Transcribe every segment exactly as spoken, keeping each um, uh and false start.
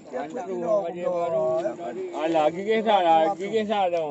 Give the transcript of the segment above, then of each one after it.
Alah, gigih that lah, gigih that tu.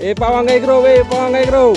Eh, pawang gai grup, eh, pawang gai grup.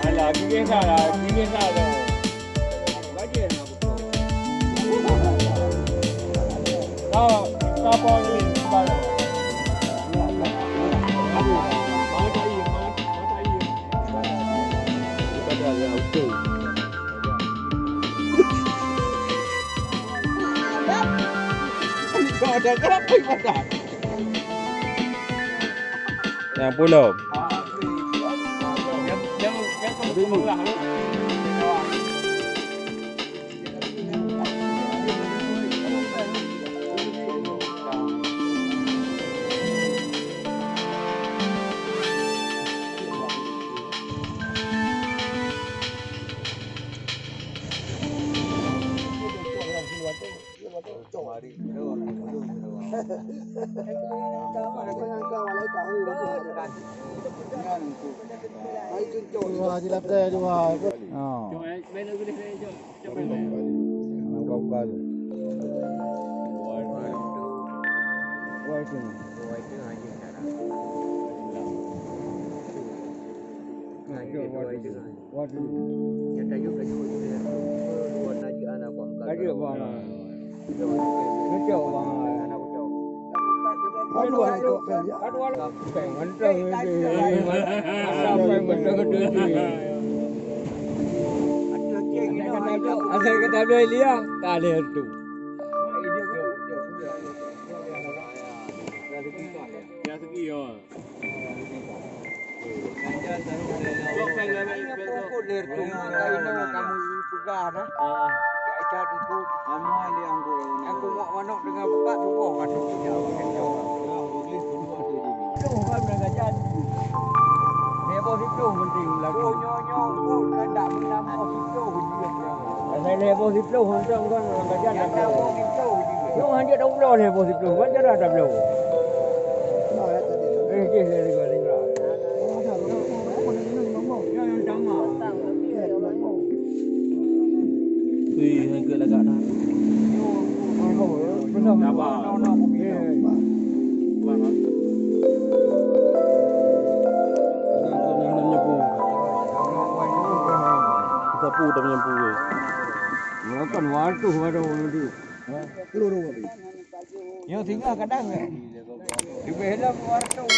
Alah, gigih sa lah, gigih sa lah. Gaji nak betul. Kau, kau apa ni? Mata iya, mata iya. Bukan dia yang betul. Nyang pulo. Wah, di lantai dua. Oh. Buka-buka tu. Wah, itu. Waduh. Nyata juga, juga, juga. Dua najik anak buah muka. Najik buah anak. Ngejok buah anak. Aduh, aduh, aduh, aduh. Peng mentong itu. Masa peng mentong itu. Asal kata dua Elia, tak ada tu. Ya, segi, ya. Aku peugah nah. Aku muak manok dengan buka tuboh, aduh, tidak. Tuh kan dah gajan. Nyoe boh siplôh penting lagu. Nyoe, nyoe, nyoe, kan dak beunama siplôh je. Asai lhèe boh siplôh, untung kan orang gajan dak tahu. Nyoe hana dak ulo lhèe boh siplôh, kan cara dak bloe. Eh, jih dari gua tinggal. Ui, hana lagak dah. Sabar. Sabar, Bang. Jangan kau nak nanya pun. Sapu tapi nyampu ke. Makan wartuh baru nanti. Nyoe singoh kadang ke? Lebih dalam wartuh.